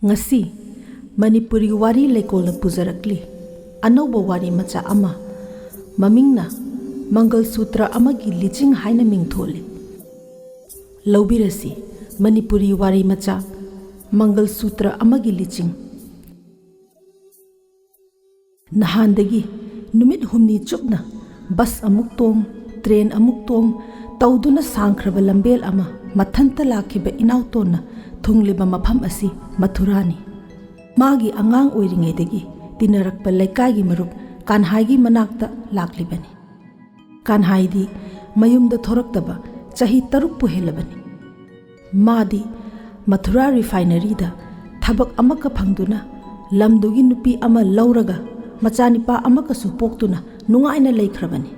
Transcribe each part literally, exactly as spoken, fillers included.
ꯉꯁꯤ ꯃꯅꯤꯄꯨꯔꯤ ꯋꯥꯔꯤ ꯂꯩꯀꯣꯜꯅ ꯄꯨꯖꯔꯛꯂꯤ ꯑꯅꯧꯕ ꯋꯥꯔꯤ ꯃꯆꯥ ꯑꯃ, ꯃꯃꯤꯡꯅ ꯃꯪꯒꯜ ꯁꯨꯇ꯭ꯔ ꯑꯃꯒꯤ ꯂꯤꯆꯤꯡ ꯍꯥꯏꯅ ꯃꯤꯡꯊꯣꯜꯂꯤ꯫ ꯂꯧꯕꯤꯔꯁꯤ ꯃꯅꯤꯄꯨꯔꯤ ꯋꯥꯔꯤ ꯃꯆꯥ, ꯃꯪꯒꯜ ꯁꯨꯇ꯭ꯔ ꯑꯃꯒꯤ ꯂꯤꯆꯤꯡ꯫ ꯅꯍꯥꯟꯗꯒꯤ ꯅꯨꯃꯤꯠ ꯍꯨꯝꯅꯤ ꯆꯨꯞꯅ ꯕꯁ ꯑꯃꯨꯛ ꯇꯣꯡ, ꯇ꯭ꯔꯦꯟ ꯑꯃꯨꯛ ꯇꯣꯡ ꯇꯧꯗꯨꯅ ꯁꯥꯡꯈ꯭ꯔꯕ ꯂꯝꯕꯦꯜ ꯑꯃ ꯃꯊꯟꯇ ꯂꯥꯛꯈꯤꯕ ꯏꯅꯥꯎꯇꯣꯟꯅ ꯊꯨꯡꯂꯤꯕ ꯃꯐꯝ ꯑꯁꯤ ꯃꯊꯨꯔꯥꯅꯤ꯫ ꯃꯥꯒꯤ ꯑꯉꯥꯡ ꯑꯣꯏꯔꯤꯉꯩꯗꯒꯤ ꯇꯤꯟꯅꯔꯛꯄ ꯂꯩꯀꯥꯏꯒꯤ ꯃꯔꯨꯞ ꯀꯥꯟꯍꯥꯏꯒꯤ ꯃꯅꯥꯛꯇ ꯂꯥꯛꯂꯤꯕꯅꯤ꯫ ꯀꯥꯟꯍꯥꯏꯗꯤ ꯃꯌꯨꯝꯗ ꯊꯣꯔꯛꯇꯕ ꯆꯍꯤ ꯇꯔꯨꯛꯄꯨ ꯍꯦꯜꯂꯕꯅꯤ꯫ ꯃꯥꯗꯤ ꯃꯊꯨꯔꯥ ꯔꯤꯐꯥꯏꯅꯔꯤꯗ ꯊꯕꯛ ꯑꯃꯒ ꯐꯪꯗꯨꯅ ꯂꯝꯗꯨꯒꯤ ꯅꯨꯄꯤ ꯑꯃ ꯂꯧꯔꯒ ꯃꯆꯥꯅꯤꯄꯥ ꯑꯃꯒꯁꯨ ꯄꯣꯛꯇꯨꯅ ꯅꯨꯡꯉꯥꯏꯅ ꯂꯩꯈ꯭ꯔꯕꯅꯤ꯫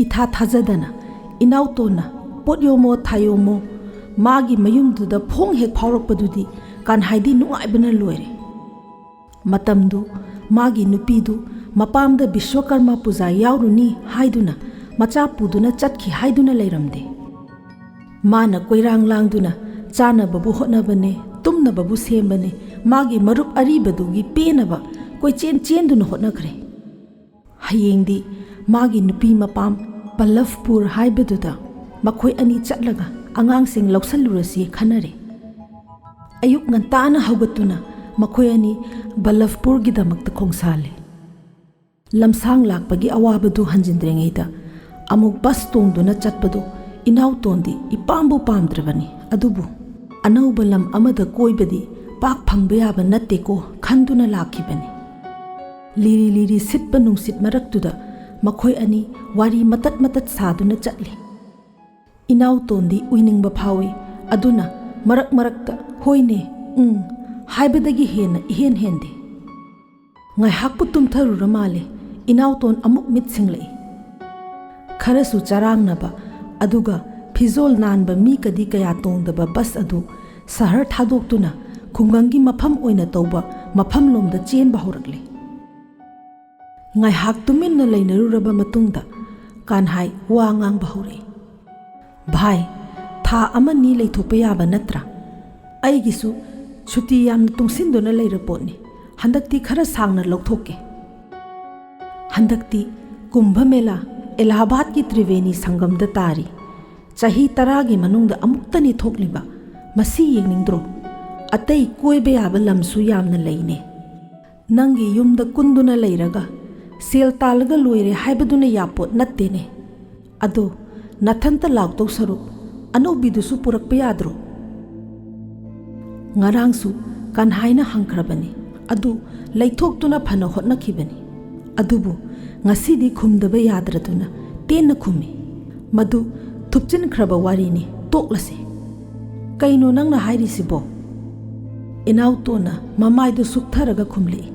ꯏꯊꯥ ꯊꯥꯖꯗꯅ ꯏꯅꯥꯎꯇꯣꯟꯅ ꯄꯣꯠ ꯌꯣꯝꯃꯣ ꯊꯥꯌꯣꯝꯃꯣ ꯃꯥꯒꯤ ꯃꯌꯨꯝꯗꯨꯗ ꯐꯣꯡ ꯍꯦꯛ ꯐꯥꯎꯔꯛꯄꯗꯨꯗꯤ ꯀꯥꯟꯍꯥꯏꯗꯤ ꯅꯨꯡꯉꯥꯏꯕꯅ ꯂꯣꯏꯔꯦ꯫ ꯃꯇꯝꯗꯨ ꯃꯥꯒꯤ ꯅꯨꯄꯤꯗꯨ ꯃꯄꯥꯝꯗ ꯕꯤꯁ꯭ꯋꯀꯔꯃ ꯄꯨꯖꯥ ꯌꯥꯎꯔꯨꯅꯤ ꯍꯥꯏꯗꯨꯅ ꯃꯆꯥ ꯄꯨꯗꯨꯅ ꯆꯠꯈꯤ ꯍꯥꯏꯗꯨꯅ ꯂꯩꯔꯝꯗꯦ꯫ ꯃꯥꯅ ꯀꯣꯏꯔꯥꯡ ꯂꯥꯡꯗꯨꯅ ꯆꯥꯅꯕꯕꯨ ꯍꯣꯠꯅꯕꯅꯦ, ꯇꯨꯝꯅꯕꯕꯨ ꯁꯦꯝꯕꯅꯦ, ꯃꯥꯒꯤ ꯃꯔꯨꯞ ꯑꯔꯤꯕꯗꯨꯒꯤ ꯄꯦꯟꯅꯕ ꯀꯣꯏꯆꯦꯟ ꯆꯦꯟꯗꯨꯅ ꯍꯣꯠꯅꯈ꯭ꯔꯦ꯫ ꯍꯌꯦꯡꯗꯤ ꯃꯥꯒꯤ ꯅꯨꯄꯤ ꯃꯄꯥꯝ ꯕꯜꯂꯚꯄꯨꯔ ꯍꯥꯏꯕꯗꯨꯗ ꯃꯈꯣꯏ ꯑꯅꯤ ꯆꯠꯂꯒ ꯑꯉꯥꯡꯁꯤꯡ ꯂꯧꯁꯜꯂꯨꯔꯁꯤ ꯈꯟꯅꯔꯦ꯫ ꯑꯌꯨꯛ ꯉꯟꯇꯥꯅ ꯍꯧꯒꯠꯇꯨꯅ ꯃꯈꯣꯏ ꯑꯅꯤ ꯕꯜꯂꯚꯄꯨꯔꯒꯤꯗꯃꯛꯇ ꯈꯣꯡꯁꯥꯜꯂꯦ꯫ ꯂꯝꯁꯥꯡ ꯂꯥꯛꯄꯒꯤ ꯑꯋꯥꯕꯗꯨ ꯍꯟꯖꯤꯟꯗ꯭ꯔꯤꯉꯩꯗ ꯑꯃꯨꯛ ꯕꯁ ꯇꯣꯡꯗꯨꯅ ꯆꯠꯄꯗꯨ ꯏꯅꯥꯎꯇꯣꯟꯗꯤ ꯏꯄꯥꯝꯕꯨ ꯄꯥꯝꯗ꯭ꯔꯕꯅꯤ꯫ ꯑꯗꯨꯕꯨ ꯑꯅꯧꯕ ꯂꯝ ꯑꯃꯗ ꯀꯣꯏꯕꯗꯤ ꯄꯥꯛ ꯐꯪꯕ ꯌꯥꯕ ꯅꯠꯇꯦꯀꯣ ꯈꯟꯗꯨꯅ ꯂꯥꯛꯈꯤꯕꯅꯤ꯫ ꯂꯤꯔꯤ ꯂꯤꯔꯤ ꯁꯤꯠꯄ ꯅꯨꯡꯁꯤꯠ ꯃꯔꯛꯇꯨꯗ ꯃꯈꯣꯏ ꯑꯅꯤ ꯋꯥꯔꯤ ꯃꯇꯠ ꯃꯇꯠ ꯁꯥꯗꯨꯅ ꯆꯠꯂꯤ꯫ ꯏꯅꯥꯎꯇꯣꯟꯗꯤ ꯎꯏꯅꯤꯡꯕ ꯐꯥꯎꯏ꯫ ꯑꯗꯨꯅ ꯃꯔꯛ ꯃꯔꯛꯇ "ꯍꯣꯏꯅꯦ, ꯎꯝ" ꯍꯥꯏꯕꯗꯒꯤ ꯍꯦꯟꯅ ꯏꯍꯦꯟ ꯍꯦꯟꯗꯦ꯫ ꯉꯥꯏꯍꯥꯛꯄꯨ ꯇꯨꯝꯊꯔꯨꯔ ꯃꯥꯜꯂꯦ꯫ ꯏꯅꯥꯎꯇꯣꯟ ꯑꯃꯨꯛ ꯃꯤꯠ ꯁꯤꯡꯂꯛꯏ꯫ ꯈꯔꯁꯨ ꯆꯔꯥꯡꯅꯕ, ꯑꯗꯨꯒ ꯐꯤꯖꯣꯜ ꯅꯥꯟꯕ ꯃꯤ ꯀꯗꯤ ꯀꯌꯥ ꯇꯣꯡꯗꯕ ꯕꯁ ꯑꯗꯨ ꯁꯍꯔ ꯊꯥꯗꯣꯛꯇꯨꯅ ꯈꯨꯡꯒꯪꯒꯤ ꯃꯐꯝ ꯑꯣꯏꯅ ꯇꯧꯕ ꯃꯐꯝꯂꯣꯝꯗ ꯆꯦꯟꯕ ꯍꯧꯔꯛꯂꯦ꯫ ꯉꯥꯏꯍꯥꯛ ꯇꯨꯃꯤꯟꯅ ꯂꯩꯅꯔꯨꯔꯕ ꯃꯇꯨꯡꯗ ꯀꯥꯟꯍꯥꯏ ꯋꯥ ꯉꯥꯡꯕ ꯍꯧꯔꯛꯏ꯫ "ꯚꯥꯏ, ꯊꯥ ꯑꯃꯅꯤ ꯂꯩꯊꯣꯛꯄ ꯌꯥꯕ ꯅꯠꯇ꯭ꯔꯥ? ꯑꯩꯒꯤꯁꯨ ꯁꯨꯇꯤ ꯌꯥꯝꯅ ꯇꯨꯡꯁꯤꯟꯗꯨꯅ ꯂꯩꯔ ꯄꯣꯠꯅꯤ꯫ ꯍꯟꯗꯛꯇꯤ ꯈꯔ ꯁꯥꯡꯅ ꯂꯧꯊꯣꯛꯀꯦ꯫ ꯍꯟꯗꯛꯇꯤ ꯀꯨꯝꯚ ꯃꯦꯂꯥ ꯑꯦꯂꯥꯍꯥꯕꯥꯗꯀꯤ ꯇ꯭ꯔꯤꯕꯦꯅꯤ ꯁꯪꯒꯝꯗ ꯇꯥꯔꯤ꯫ ꯆꯍꯤ ꯇꯔꯥꯒꯤ ꯃꯅꯨꯡꯗ ꯑꯃꯨꯛꯇꯅꯤ ꯊꯣꯛꯂꯤꯕ꯫ ꯃꯁꯤ ꯌꯦꯡꯅꯤꯡꯗ꯭ꯔꯣ? ꯑꯇꯩ ꯀꯣꯏꯕ ꯌꯥꯕ ꯂꯝꯁꯨ ꯌꯥꯝꯅ ꯂꯩꯅꯦ꯫ ꯅꯪꯒꯤ ꯌꯨꯝꯗ ꯀꯨꯟꯗꯨꯅ ꯂꯩꯔꯒ ꯁꯦꯜ ꯇꯥꯜꯂꯒ ꯂꯣꯏꯔꯦ ꯍꯥꯏꯕꯗꯨꯅ ꯌꯥꯄꯣꯠ ꯅꯠꯇꯦꯅꯦ꯫ ꯑꯗꯣ ꯅꯊꯟꯇ ꯂꯥꯛꯇꯧ ꯁꯔꯨꯛ ꯑꯅꯧꯕꯤꯗꯨꯁꯨ ꯄꯨꯔꯛꯄ ꯌꯥꯗ꯭ꯔꯣ? ꯉꯔꯥꯡꯁꯨ ꯀꯟꯍꯥꯏꯅ ꯍꯪꯈ꯭ꯔꯕꯅꯤ꯫ ꯑꯗꯨ ꯂꯩꯊꯣꯛꯇꯨꯅ ꯐꯅ ꯍꯣꯠꯅꯈꯤꯕꯅꯤ꯫ ꯑꯗꯨꯕꯨ ꯉꯁꯤꯗꯤ ꯈꯨꯝꯗꯕ ꯌꯥꯗ꯭ꯔꯗꯨꯅ ꯇꯦꯟꯅ ꯈꯨꯝꯃꯤ꯫ ꯃꯗꯨ ꯊꯨꯞꯆꯤꯟꯈ꯭ꯔꯕ ꯋꯥꯔꯤꯅꯤ, ꯇꯣꯛꯂꯁꯤ꯫ ꯀꯩꯅꯣ ꯅꯪꯅ ꯍꯥꯏꯔꯤꯁꯤꯕꯣ? ꯏꯅꯥꯎꯇꯣꯟꯅ ꯃꯃꯥꯏꯗꯨ ꯁꯨꯛꯊꯔꯒ ꯈꯨꯝꯂꯛꯏ꯫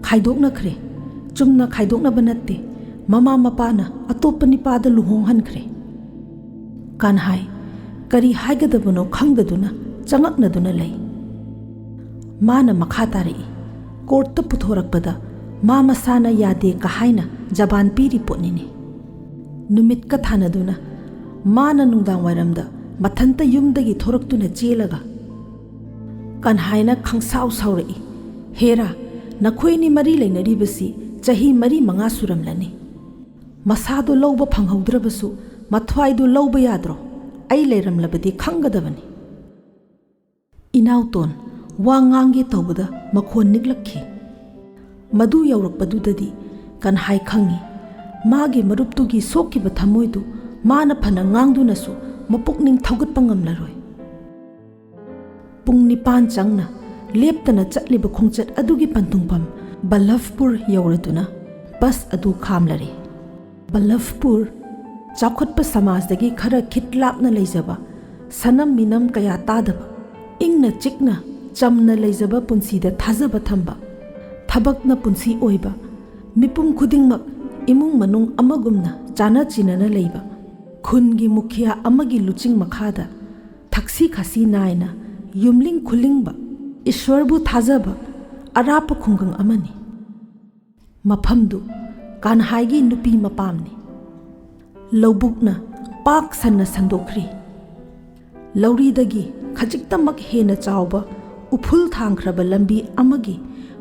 ꯈꯥꯏꯗꯣꯛꯅꯈ꯭ꯔꯦ꯫ ꯆꯨꯝꯅ ꯈꯥꯏꯗꯣꯛꯅꯕ ꯅꯠꯇꯦ꯫ ꯃꯃꯥ ꯃꯄꯥꯅ ꯑꯇꯣꯞꯄ ꯅꯤꯄꯥꯗ ꯂꯨꯍꯣꯡꯍꯟꯈ꯭ꯔꯦ꯫ ꯀꯥꯟꯍꯥꯏ ꯀꯔꯤ ꯍꯥꯏꯒꯗꯕꯅꯣ ꯈꯪꯗꯗꯨꯅ ꯆꯉꯛꯅꯗꯨꯅ ꯂꯩ꯫ ꯃꯥꯅ ꯃꯈꯥ ꯇꯥꯔꯛꯏ, ꯀꯣꯔꯠꯇ ꯄꯨꯊꯣꯔꯛꯄꯗ ꯃꯥ ꯃꯁꯥꯅ ꯌꯥꯗꯦ ꯀꯍꯥꯏꯅ ꯖꯕꯥꯟ ꯄꯤꯔꯤ ꯄꯣꯠꯅꯤꯅꯦ꯫ ꯅꯨꯃꯤꯠꯀ ꯊꯥꯅꯗꯨꯅ ꯃꯥꯅ ꯅꯨꯡꯗꯥꯡ ꯋꯥꯏꯔꯝꯗ ꯃꯊꯟꯇ ꯌꯨꯝꯗꯒꯤ ꯊꯣꯔꯛꯇꯨꯅ ꯆꯦꯜꯂꯒ ꯀꯟꯍꯥꯏꯅ ꯈꯪꯁꯥꯎ ꯁꯥꯎꯔꯛꯏ, "ꯍꯦꯔꯥ, ꯅꯈꯣꯏꯅꯤ ꯃꯔꯤ ꯂꯩꯅꯔꯤꯕꯁꯤ ꯆꯍꯤ ꯃꯔꯤ ꯃꯉꯥ ꯁꯨꯔꯝꯂꯅꯤ꯫ ꯃꯁꯥꯗꯣ ꯂꯧꯕ ꯐꯪꯍꯧꯗ꯭ꯔꯕꯁꯨ ꯃꯊ꯭ꯋꯥꯏꯗꯣ ꯂꯧꯕ ꯌꯥꯗ꯭ꯔꯣ? ꯑꯩ ꯂꯩꯔꯝꯂꯕꯗꯤ ꯈꯪꯒꯗꯕꯅꯤ꯫" ꯏꯅꯥꯎꯇꯣꯟ ꯋꯥ ꯉꯥꯡꯒꯦ ꯇꯧꯕꯗ ꯃꯈꯣꯟ ꯅꯤꯛꯂꯛꯈꯤ꯫ ꯃꯗꯨ ꯌꯧꯔꯛꯄꯗꯨꯗꯗꯤ ꯀꯟꯍꯥꯏ ꯈꯪꯉꯤ, ꯃꯥꯒꯤ ꯃꯔꯨꯞꯇꯨꯒꯤ ꯁꯣꯛꯈꯤꯕ ꯊꯃꯣꯏꯗꯨ ꯃꯥꯅ ꯐꯅ ꯉꯥꯡꯗꯨꯅꯁꯨ ꯃꯄꯨꯛꯅꯤꯡ ꯊꯧꯒꯠꯄ ꯉꯝꯂꯔꯣꯏ꯫ ꯄꯨꯡ ꯅꯤꯄꯥꯟ ꯆꯪꯅ ꯂꯦꯞꯇꯅ ꯆꯠꯂꯤꯕ ꯈꯣꯡꯆꯠ ꯑꯗꯨꯒꯤ ꯄꯟꯊꯨꯡꯐꯝ ꯕꯜꯂꯚꯄꯨꯔ ꯌꯧꯔꯗꯨꯅ ꯕꯁ ꯑꯗꯨ ꯈꯥꯝꯂꯔꯦ꯫ ꯕꯜꯂꯚꯄꯨꯔ, ꯆꯥꯎꯈꯠꯄ ꯁꯃꯥꯖꯗꯒꯤ ꯈꯔ ꯈꯤꯠ ꯂꯥꯞꯅ ꯂꯩꯖꯕ, ꯁꯅꯝ ꯃꯤꯅꯝ ꯀꯌꯥ ꯇꯥꯗꯕ, ꯏꯪꯅ ꯆꯤꯛꯅ ꯆꯝꯅ ꯂꯩꯖꯕ ꯄꯨꯟꯁꯤꯗ ꯊꯥꯖꯕ ꯊꯝꯕ, ꯊꯕꯛꯅ ꯄꯨꯟꯁꯤ ꯑꯣꯏꯕ, ꯃꯤꯄꯨꯝ ꯈꯨꯗꯤꯡꯃꯛ ꯏꯃꯨꯡ ꯃꯅꯨꯡ ꯑꯃꯒꯨꯝꯅ ꯆꯥꯅ ꯆꯤꯅꯅ ꯂꯩꯕ, ꯈꯨꯟꯒꯤ ꯃꯨꯈꯤꯌꯥ ꯑꯃꯒꯤ ꯂꯨꯆꯤꯡ ꯃꯈꯥꯗ ꯊꯛꯁꯤ ꯈꯥꯁꯤ ꯅꯥꯏꯅ ꯌꯨꯝꯂꯤꯡ ꯈꯨꯂꯤꯡꯕ, ꯏꯁ꯭ꯋꯔꯕꯨ ꯊꯥꯖꯕ ꯑꯔꯥꯞꯄ ꯈꯨꯡꯒꯪ ꯑꯃꯅꯤ꯫ ꯃꯐꯝꯗꯨ ꯀꯥꯟꯍꯥꯏꯒꯤ ꯅꯨꯄꯤ ꯃꯄꯥꯝꯅꯤ꯫ ꯂꯧꯕꯨꯛꯅ ꯄꯥꯛ ꯁꯟꯅ ꯁꯟꯗꯣꯛꯈ꯭ꯔꯤ꯫ ꯂꯧꯔꯤꯗꯒꯤ ꯈꯖꯤꯛꯇꯃꯛ ꯍꯦꯟꯅ ꯆꯥꯎꯕ ꯎꯐꯨꯜ ꯊꯥꯡꯈ꯭ꯔꯕ ꯂꯝꯕꯤ ꯑꯃꯒꯤ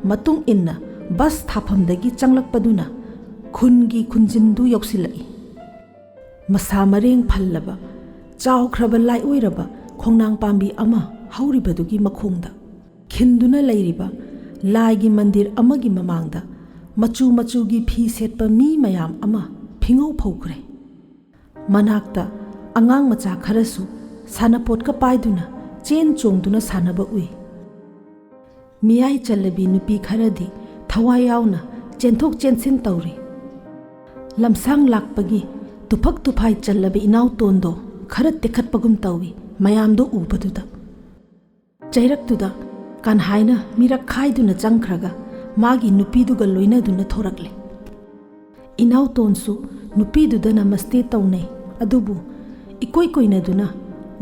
ꯃꯇꯨꯡ ꯏꯟꯅ ꯕꯁ ꯊꯥꯐꯝꯗꯒꯤ ꯆꯪꯂꯛꯄꯗꯨꯅ ꯈꯨꯟꯒꯤ ꯈꯨꯟꯖꯤꯟꯗꯨ ꯌꯧꯁꯤꯜꯂꯛꯏ꯫ ꯃꯁꯥ ꯃꯔꯦꯡ ꯐꯜꯂꯕ, ꯆꯥꯎꯈ꯭ꯔꯕ ꯂꯥꯏꯑꯣꯏꯔꯕ ꯈꯣꯡꯅꯥꯡ ꯄꯥꯝꯕꯤ ꯑꯃ ꯍꯧꯔꯤꯕꯗꯨꯒꯤ ꯃꯈꯣꯡꯗ ꯈꯤꯟꯗꯨꯅ ꯂꯩꯔꯤꯕ ꯂꯥꯏꯒꯤ ꯃꯟꯗꯤꯔ ꯑꯃꯒꯤ ꯃꯃꯥꯡꯗ ꯃꯆꯨ ꯃꯆꯨꯒꯤ ꯐꯤ ꯁꯦꯠꯄ ꯃꯤ ꯃꯌꯥꯝ ꯑꯃ ꯐꯤꯉꯧ ꯐꯧꯈ꯭ꯔꯦ꯫ ꯃꯅꯥꯛꯇ ꯑꯉꯥꯡ ꯃꯆꯥ ꯈꯔꯁꯨ ꯁꯥꯟꯅꯄꯣꯠꯀ ꯄꯥꯏꯗꯨꯅ ꯆꯦꯟ ꯆꯣꯡꯗꯨꯅ ꯁꯥꯟꯅꯕ ꯎꯏ꯫ ꯃꯤꯌꯥꯏ ꯆꯜꯂꯕꯤ ꯅꯨꯄꯤ ꯈꯔꯗꯤ ꯊꯋꯥꯏ ꯌꯥꯎꯅ ꯆꯦꯟꯊꯣꯛ ꯆꯦꯟꯁꯤꯟ ꯇꯧꯔꯤ꯫ ꯂꯝꯁꯥꯡ ꯂꯥꯛꯄꯒꯤ ꯇꯨꯐꯛ ꯇꯨꯐꯥꯏ ꯆꯜꯂꯕ ꯏꯅꯥꯎꯇꯣꯟꯗꯣ ꯈꯔ ꯇꯦꯛꯈꯠꯄꯒꯨꯝ ꯇꯧꯏ ꯃꯌꯥꯝꯗꯣ ꯎꯕꯗꯨꯗ꯫ ꯆꯩꯔꯛꯇꯨꯗ ꯀꯥꯟꯍꯥꯏꯅ ꯃꯤꯔꯛ ꯈꯥꯏꯗꯨꯅ ꯆꯪꯈ꯭ꯔꯒ ꯃꯥꯒꯤ ꯅꯨꯄꯤꯗꯨꯒ ꯂꯣꯏꯅꯗꯨꯅ ꯊꯣꯔꯛꯂꯦ꯫ ꯏꯅꯥꯎꯇꯣꯟꯁꯨ ꯅꯨꯄꯤꯗꯨꯗ ꯅꯃꯁꯇꯦ ꯇꯧꯅꯩ, ꯑꯗꯨꯕꯨ ꯏꯀꯣꯏ ꯀꯣꯏꯅꯗꯨꯅ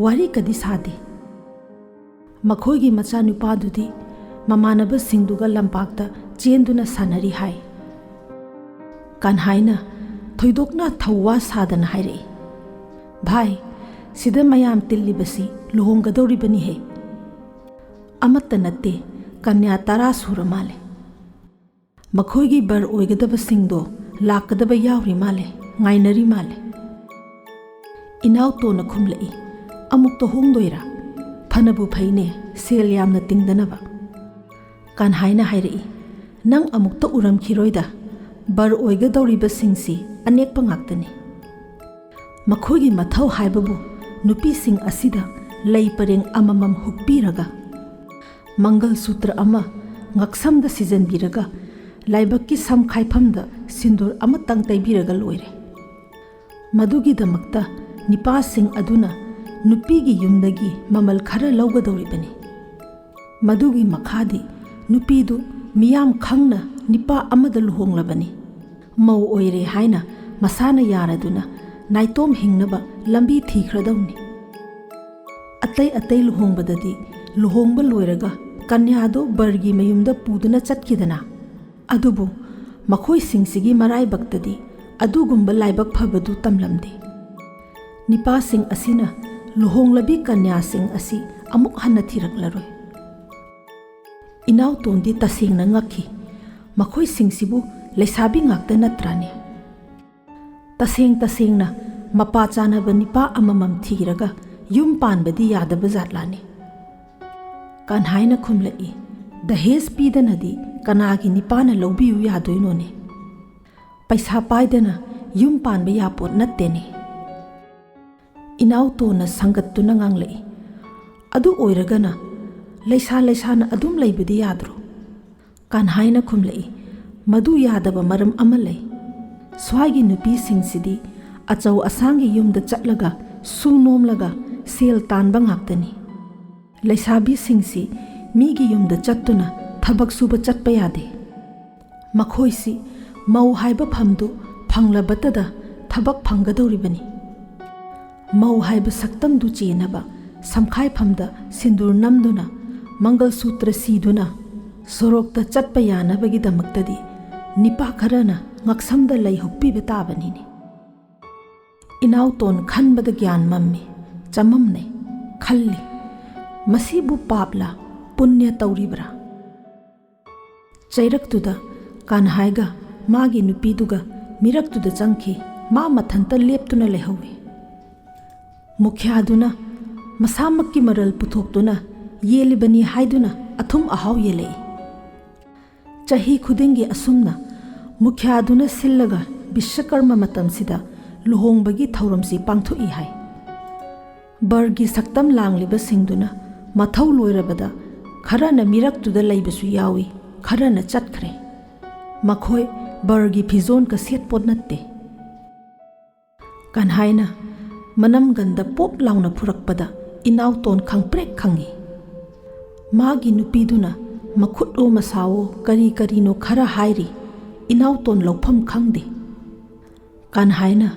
ꯋꯥꯔꯤ ꯀꯗꯤ ꯁꯥꯗꯦ꯫ ꯃꯈꯣꯏꯒꯤ ꯃꯆꯥꯅꯨꯄꯥꯗꯨꯗꯤ ꯃꯃꯥꯟꯅꯕꯁꯤꯡꯗꯨꯒ ꯂꯝꯄꯥꯛꯇ ꯆꯦꯟꯗꯨꯅ ꯁꯥꯟꯅꯔꯤ ꯍꯥꯏ꯫ ꯀꯥꯟꯍꯥꯏꯅ ꯊꯣꯏꯗꯣꯛꯅ ꯊꯧꯋꯥ ꯁꯥꯗꯅ ꯍꯥꯏꯔꯛꯏ, "ꯚꯥꯏ, ꯁꯤꯗ ꯃꯌꯥꯝ ꯇꯤꯜꯂꯤꯕꯁꯤ ꯂꯨꯍꯣꯡꯒꯗꯧꯔꯤꯕꯅꯤꯍꯦ꯫ ꯑꯃꯠꯇ ꯅꯠꯇꯦ, ꯀꯟꯌꯥ ꯇꯔꯥ ꯁꯨꯔ ꯃꯥꯜꯂꯦ꯫ ꯃꯈꯣꯏꯒꯤ ꯕꯔ ꯑꯣꯏꯒꯗꯕꯁꯤꯡꯗꯣ ꯂꯥꯛꯀꯗꯕ ꯌꯥꯎꯔꯤ ꯃꯥꯜꯂꯦ, ꯉꯥꯏꯅꯔꯤ ꯃꯥꯜꯂꯦ꯫" ꯏꯅꯥꯎꯇꯣꯟꯅ ꯈꯨꯝꯂꯛꯏ, "ꯑꯃꯨꯛꯇ ꯍꯣꯡꯗꯣꯏꯔꯥ? ꯐꯅꯕꯨ ꯐꯩꯅꯦ, ꯁꯦꯜ ꯌꯥꯝꯅ ꯇꯤꯡꯗꯅꯕ꯫" ꯀꯥꯟꯍꯥꯏꯅ ꯍꯥꯏꯔꯛꯏ, "ꯅꯪ ꯑꯃꯨꯛꯇ ꯎꯔꯝꯈꯤꯔꯣꯏꯗ, ꯕꯔ ꯑꯣꯏꯒꯗꯧꯔꯤꯕꯁꯤꯡꯁꯤ ꯑꯅꯦꯛꯄ ꯉꯥꯛꯇꯅꯤ꯫ ꯃꯈꯣꯏꯒꯤ ꯃꯊꯧ ꯍꯥꯏꯕꯕꯨ ꯅꯨꯄꯤꯁꯤꯡ ꯑꯁꯤꯗ ꯂꯩ ꯄꯔꯦꯡ ꯑꯃꯃꯝ ꯍꯨꯛꯄꯤꯔꯒ, ꯃꯪꯒꯜ ꯁꯨꯇ꯭ꯔ ꯑꯃ ꯉꯛꯁꯝꯗ ꯁꯤꯖꯟꯕꯤꯔꯒ, ꯂꯥꯏꯕꯛꯀꯤ ꯁꯝ ꯈꯥꯏꯐꯝꯗ ꯁꯤꯟꯗꯨꯔ ꯑꯃꯇꯪ ꯇꯩꯕꯤꯔꯒ ꯂꯣꯏꯔꯦ꯫ ꯃꯗꯨꯒꯤꯗꯃꯛꯇ ꯅꯤꯄꯥꯁꯤꯡ ꯑꯗꯨꯅ ꯅꯨꯄꯤꯒꯤ ꯌꯨꯝꯗꯒꯤ ꯃꯃꯜ ꯈꯔ ꯂꯧꯒꯗꯧꯔꯤꯕꯅꯤ꯫ ꯃꯗꯨꯒꯤ ꯃꯈꯥꯗꯤ ꯅꯨꯄꯤꯗꯨ ꯃꯤꯌꯥꯝ ꯈꯪꯅ ꯅꯤꯄꯥ ꯑꯃꯗ ꯂꯨꯍꯣꯡꯂꯕꯅꯤ꯫ ꯃꯧ ꯑꯣꯏꯔꯦ ꯍꯥꯏꯅ ꯃꯁꯥꯅ ꯌꯥꯔꯗꯨꯅ ꯅꯥꯏꯇꯣꯝ ꯍꯤꯡꯅꯕ ꯂꯝꯕꯤ ꯊꯤꯈ꯭ꯔꯗꯧꯅꯤ꯫ ꯑꯇꯩ ꯑꯇꯩ ꯂꯨꯍꯣꯡꯕꯗꯗꯤ ꯂꯨꯍꯣꯡꯕ ꯂꯣꯏꯔꯒ ꯀꯟꯌꯥꯗꯨ ꯕꯔꯒꯤ ꯃꯌꯨꯝꯗ ꯄꯨꯗꯨꯅ ꯆꯠꯈꯤꯗꯅ, ꯑꯗꯨꯕꯨ ꯃꯈꯣꯏꯁꯤꯡꯁꯤꯒꯤ ꯃꯔꯥꯏꯕꯛꯇꯗꯤ ꯑꯗꯨꯒꯨꯝꯕ ꯂꯥꯏꯕꯛ ꯐꯕꯗꯨ ꯇꯝꯂꯝꯗꯦ꯫ ꯅꯤꯄꯥꯁꯤꯡ ꯑꯁꯤꯅ ꯂꯨꯍꯣꯡꯂꯕꯤ ꯀꯟꯌꯥꯁꯤꯡ ꯑꯁꯤ ꯑꯃꯨꯛ ꯍꯟꯅ ꯊꯤꯔꯛꯂꯔꯣꯏ꯫ ꯏꯅꯥꯎꯇꯣꯟꯗꯤ ꯇꯁꯦꯡꯅ ꯉꯛꯈꯤ꯫ ꯃꯈꯣꯏꯁꯤꯡꯁꯤꯕꯨ ꯂꯩꯁꯥꯕꯤ ꯉꯥꯛꯇ ꯅꯠꯇ꯭ꯔꯥꯅꯦ? ꯇꯁꯦꯡ ꯇꯁꯦꯡꯅ ꯃꯄꯥ ꯆꯥꯅꯕ ꯅꯤꯄꯥ ꯑꯃꯃꯝ ꯊꯤꯔꯒ ꯌꯨꯝ ꯄꯥꯟꯕꯗꯤ ꯌꯥꯗꯕ ꯖꯥꯠꯂꯥꯅꯦ? ꯀꯥꯟꯍꯥꯏꯅ ꯈꯨꯝꯂꯛꯏ, "ꯗꯍꯦꯖ ꯄꯤꯗꯅꯗꯤ ꯀꯅꯥꯒꯤ ꯅꯤꯄꯥꯅ ꯂꯧꯕꯤꯌꯨ ꯌꯥꯗꯣꯏꯅꯣꯅꯦ? ꯄꯩꯁꯥ ꯄꯥꯏꯗꯅ ꯌꯨꯝ ꯄꯥꯟꯕ ꯌꯥꯄꯣꯠ ꯅꯠꯇꯦꯅꯦ꯫" ꯏꯅꯥꯎꯇꯣꯟꯅ ꯁꯪꯒꯠꯇꯨꯅ ꯉꯥꯡꯂꯛꯏ, "ꯑꯗꯨ ꯑꯣꯏꯔꯒꯅ ꯂꯩꯁꯥ ꯂꯩꯁꯥꯅ ꯑꯗꯨꯝ ꯂꯩꯕꯗꯤ ꯌꯥꯗ꯭ꯔꯣ?" ꯀꯥꯟꯍꯥꯏꯅ ꯈꯨꯝꯂꯛꯏ, "ꯃꯗꯨ ꯌꯥꯗꯕ ꯃꯔꯝ ꯑꯃ ꯂꯩ꯫ ꯁ꯭ꯋꯥꯏꯒꯤ ꯅꯨꯄꯤꯁꯤꯡꯁꯤꯗꯤ ꯑꯆꯧ ꯑꯁꯥꯡꯒꯤ ꯌꯨꯝꯗ ꯆꯠꯂꯒ ꯁꯨ ꯅꯣꯝꯂꯒ ꯁꯦꯜ ꯇꯥꯟꯕ ꯉꯥꯛꯇꯅꯤ꯫ ꯂꯩꯁꯥꯕꯤꯁꯤꯡꯁꯤ ꯃꯤꯒꯤ ꯌꯨꯝꯗ ꯆꯠꯇꯨꯅ ꯊꯕꯛ ꯁꯨꯕ ꯆꯠꯄ ꯌꯥꯗꯦ꯫ ꯃꯈꯣꯏꯁꯤ ꯃꯧ ꯍꯥꯏꯕ ꯐꯝꯗꯨ ꯐꯪꯂꯕꯇꯗ ꯊꯕꯛ ꯐꯪꯒꯗꯧꯔꯤꯕꯅꯤ꯫ ꯃꯧ ꯍꯥꯏꯕ ꯁꯛꯇꯝꯗꯨ ꯆꯦꯟꯅꯕ ꯁꯝꯈꯥꯏꯐꯝꯗ ꯁꯤꯟꯗꯨꯔ ꯅꯝꯗꯨꯅ, ꯃꯪꯒꯜ ꯁꯨꯇ꯭ꯔ ꯁꯤꯗꯨꯅ ꯁꯣꯔꯣꯛꯇ ꯆꯠꯄ ꯌꯥꯅꯕꯒꯤꯗꯃꯛꯇꯗꯤ ꯅꯤꯄꯥ ꯈꯔꯅ ꯉꯛꯁꯝꯗ ꯂꯩ ꯍꯨꯛꯄꯤꯕ ꯇꯥꯕꯅꯤꯅꯦ꯫" ꯏꯅꯥꯎꯇꯣꯟ ꯈꯟꯕꯗ ꯒ꯭ꯌꯥꯟ ꯃꯝꯃꯤ, ꯆꯃꯝꯅꯩ, ꯈꯜꯂꯤ, "ꯃꯁꯤꯕꯨ ꯄꯥꯞꯂ ꯄꯨꯅ꯭ꯌ ꯇꯧꯔꯤꯕ꯭ꯔꯥ?" ꯆꯩꯔꯛꯇꯨꯗ ꯀꯥꯟꯍꯥꯏꯒ ꯃꯥꯒꯤ ꯅꯨꯄꯤꯗꯨꯒ ꯃꯤꯔꯛꯇꯨꯗ ꯆꯪꯈꯤ꯫ ꯃꯥ ꯃꯊꯟꯇ ꯂꯦꯞꯇꯨꯅ ꯂꯩꯍꯧꯏ꯫ ꯃꯨꯈ꯭ꯌꯥꯗꯨꯅ ꯃꯁꯥꯃꯛꯀꯤ ꯃꯔꯜ ꯄꯨꯊꯣꯛꯇꯨꯅ ꯌꯦꯜꯂꯤꯕꯅꯤ ꯍꯥꯏꯗꯨꯅ ꯑꯊꯨꯝ ꯑꯍꯥꯎ ꯌꯦꯜꯂꯛꯏ꯫ ꯆꯍꯤ ꯈꯨꯗꯤꯡꯒꯤ ꯑꯁꯨꯝꯅ ꯃꯨꯈ꯭ꯌꯥꯗꯨꯅ ꯁꯤꯜꯂꯒ ꯕꯤꯁ꯭ꯋꯀꯔꯃ ꯃꯇꯝꯁꯤꯗ ꯂꯨꯍꯣꯡꯕꯒꯤ ꯊꯧꯔꯝꯁꯤ ꯄꯥꯡꯊꯣꯛꯏ ꯍꯥꯏ꯫ ꯕꯔꯒꯤ ꯁꯛꯇꯝ ꯂꯥꯡꯂꯤꯕꯁꯤꯡꯗꯨꯅ ꯃꯊꯧ ꯂꯣꯏꯔꯕꯗ ꯈꯔꯅ ꯃꯤꯔꯛꯇꯨꯗ ꯂꯩꯕꯁꯨ ꯌꯥꯎꯏ, ꯈꯔꯅ ꯆꯠꯈ꯭ꯔꯦ꯫ ꯃꯈꯣꯏ ꯕꯔꯒꯤ ꯐꯤꯖꯣꯟꯒ ꯁꯦꯠꯄꯣꯠ ꯅꯠꯇꯦ꯫ ꯀꯥꯟꯍꯥꯏꯅ ꯃꯅꯝꯒꯟꯗ ꯄꯣꯞ ꯂꯥꯎꯅ ꯐꯨꯔꯛꯄꯗ ꯏꯅꯥꯎꯇꯣꯟ ꯈꯪꯄ꯭ꯔꯦꯛ ꯈꯪꯏ꯫ ꯃꯥꯒꯤ ꯅꯨꯄꯤꯗꯨꯅ ꯃꯈꯨꯠꯑꯣ ꯃꯁꯥꯑꯣ ꯀꯔꯤ ꯀꯔꯤꯅꯣ ꯈꯔ ꯍꯥꯏꯔꯤ, ꯏꯅꯥꯎꯇꯣꯟ ꯂꯧꯐꯝ ꯈꯪꯗꯦ꯫ ꯀꯥꯟꯍꯥꯏꯅ